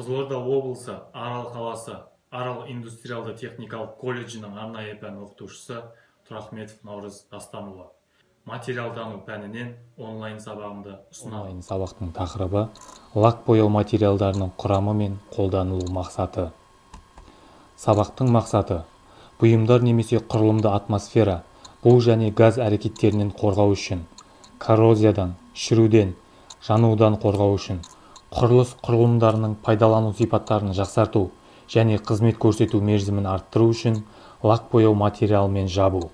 Қызылорда облысы, Арал қаласы, Арал индустриалды техникалық колледжінің арнайы пән оқытушысы Тұрахметов Наурыз Дастанұлы. Материалтану пәнінен онлайн сабағымды ұсынамын. Онлайн сабақтың тақырыбы: лак бояу материалдарының құрамы мен қолданылу мақсаты. Сабақтың мақсаты: бұйымдар немесе құрылымды атмосфера, бу және газ әрекеттерінен қорғау үшін, коррозиядан, шіруден, жанудан қорғау үшін, құрылыс құрылымдарының пайдалану сипаттарын жақсарту және қызмет көрсету мерзімін арттыру үшін лак бояу материалымен жабу.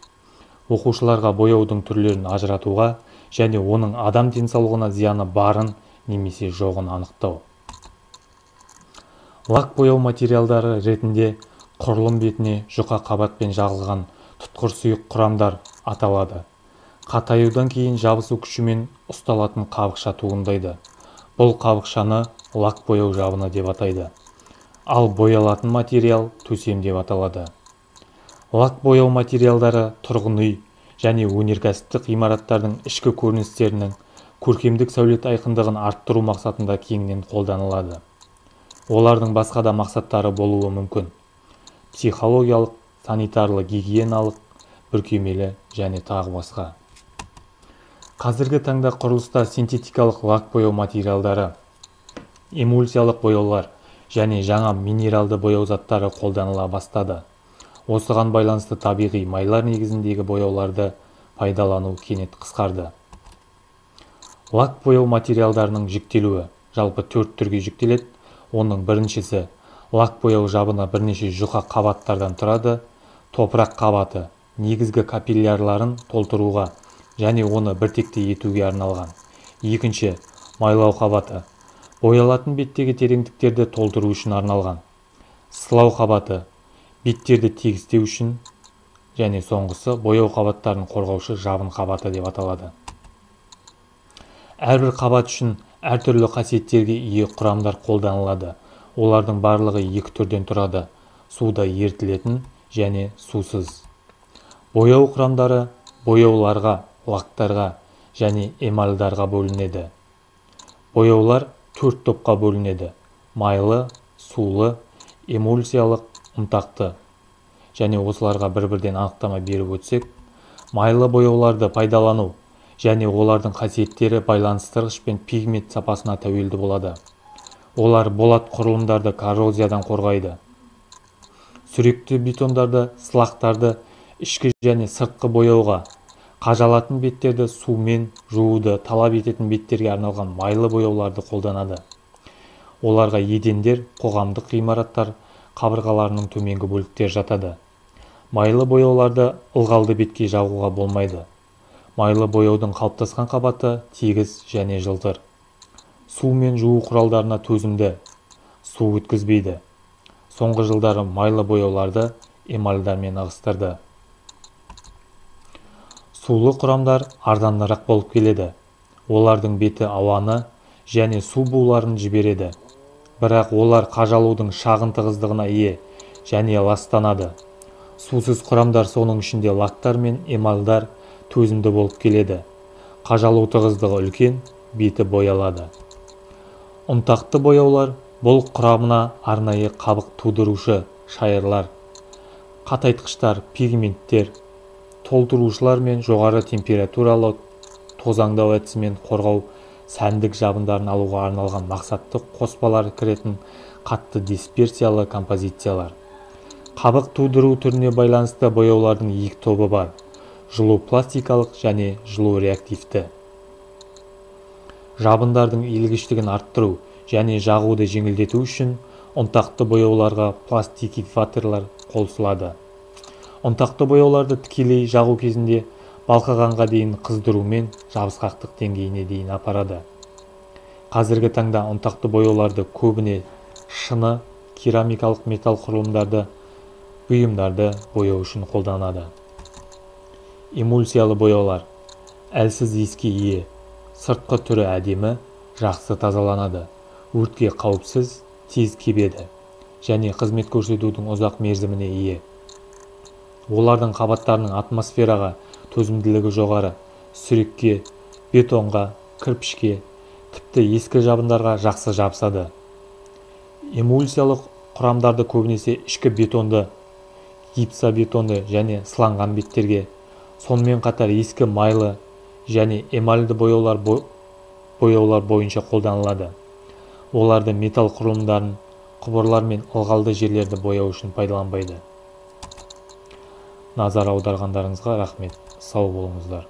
Оқушыларға бояудың түрлерін ажыратуға және оның адам денсаулығына зияны барын немесе жоғын анықтау. Лак бояу материалдары ретінде құрылым бетіне жұқа қабатпен жағылған тұтқыр сұйық құрамдар аталады. Қатаюдан кейін жабысу күшімен ұсталатын қабықша туындайды. Бұл қабықшаны лак бояу жабыны деп атайды. Ал боялатын материал төсем деп аталады. Лак бояу материалдары тұрғын үй және өнеркәсіптік ғимараттардың ішкі көріністерінің көркемдік сәулет айқындығын арттыру мақсатында кеңінен қолданылады. Олардың басқа да мақсаттары болуы мүмкін: психологиялық, санитарлы, гигиеналық, бүркемелі және тағы басқа. Қазіргі таңда құрылыста синтетикалық лак бояу материалдары, эмульсиялық бояулар және жаңа минералды бояу заттары қолданыла бастады. Осыған байланысты табиғи майлар негізіндегі бояуларды пайдалану кенет қысқарды. Лак бояу материалдарының жіктелуі жалпы төрт түрге жіктеледі. Оның біріншісі: лак бояу жабыны бірнеше жұқа қабаттардан тұрады. Топырақ қабаты негізгі капиллярларын толтыруға және оны біртекті етуге арналған. Екінші, майлау қабаты боялатын беттегі тереңдіктерді толтыру үшін арналған. Сылау қабаты беттерді тегістеу үшін және соңғысы бояу қабаттарын қорғаушы жабын қабаты деп аталады. Әрбір қабат үшін әртүрлі қасиеттерге ие құрамдар қолданылады. Олардың барлығы екі түрден тұрады: суда ерітілетін және сусыз. Бояу құрамдары бояуларға, лактарға және эмальдарға бөлінеді. Бояулар төрт топқа бөлінеді: майлы, сулы, эмульсиялық, ұнтақты. Және осыларға бір-бірден анықтама беріп өтсек, майлы бояуларды пайдалану және олардың қасиеттері байланыстырғыш пен пигмент сапасына тәуелді болады. Олар болат құрылымдарды коррозиядан қорғайды. Сүректі бетондарды, сылақтарды ішкі және сыртқы бояуға, қажалатын беттерді сумен жууды талап ететін беттерге арналған майлы бояуларды қолданады. Оларға едендер, қоғамдық ғимараттар қабырғаларының төменгі бөліктері жатады. Майлы бояуларды ылғалды бетке жағуға болмайды. Майлы бояудың қалыптасқан қабаты тегіс және жылтыр. Сумен жуу құралдарына төзімді, су өткізбейді. Соңғы жылдары майлы бояуларды эмальдармен ығыстырды. Сулы құрамдар арзанырақ болып келеді. Олардың беті ауаны және су буларын жібереді. Бірақ олар қажалудың шағын тығыздығына ие және ластанады. Сусыз құрамдар, соның ішінде лактар мен эмальдар, төзімді болып келеді. Қажалу тығыздығы үлкен, беті боялады. Ұнтақты бояулар: бұл құрамына арнайы қабық тудырушы шайырлар, қатайтқыштар, пигменттер, толтырушылар мен жоғары температуралы тозаңдау әдісімен қорғау сәндік жабындарын алуға арналған мақсатты қоспалар кіретін қатты дисперсиялы композициялар. Қабық тудыру түріне байланысты бояулардың екі тобы бар: жылу пластикалық және жылу реактивті. Жабындардың иілгіштігін арттыру және жағуды жеңілдету үшін ұнтақты бояуларға пластификаторлар қосылады. Ұнтақты бояуларды тікелей жағу кезінде балқығанға дейін қыздырумен жабысқақтық деңгейіне дейін апарады. Қазіргі таңда ұнтақты бояуларды көбіне шыны, керамикалық металл құрылымдарды, бұйымдарды бояу үшін қолданады. Эмульсиялы бояулар әлсіз иіске ие, сыртқы түрі әдемі, жақсы тазаланады, өртке қауіпсіз, тез кебеді және қызмет көрсетудің ұзақ мерзіміне ие. Олардың қабаттарының атмосфераға төзімділігі жоғары, сүрекке, бетонға, кірпішке, тіпті ескі жабындарға жақсы жабысады. Эмульсиялық құрамдарды көбінесе ішкі бетонды, гипсобетонды және сыланған беттерге, сонымен қатар ескі майлы және эмальді бояулар бойынша қолданылады. Оларды металл құрылымдарын, құбырлар мен ылғалды жерлерді бояу үшін пайдаланбайды. Назар аударғандарыңызға рахмет. Сау болыңыздар.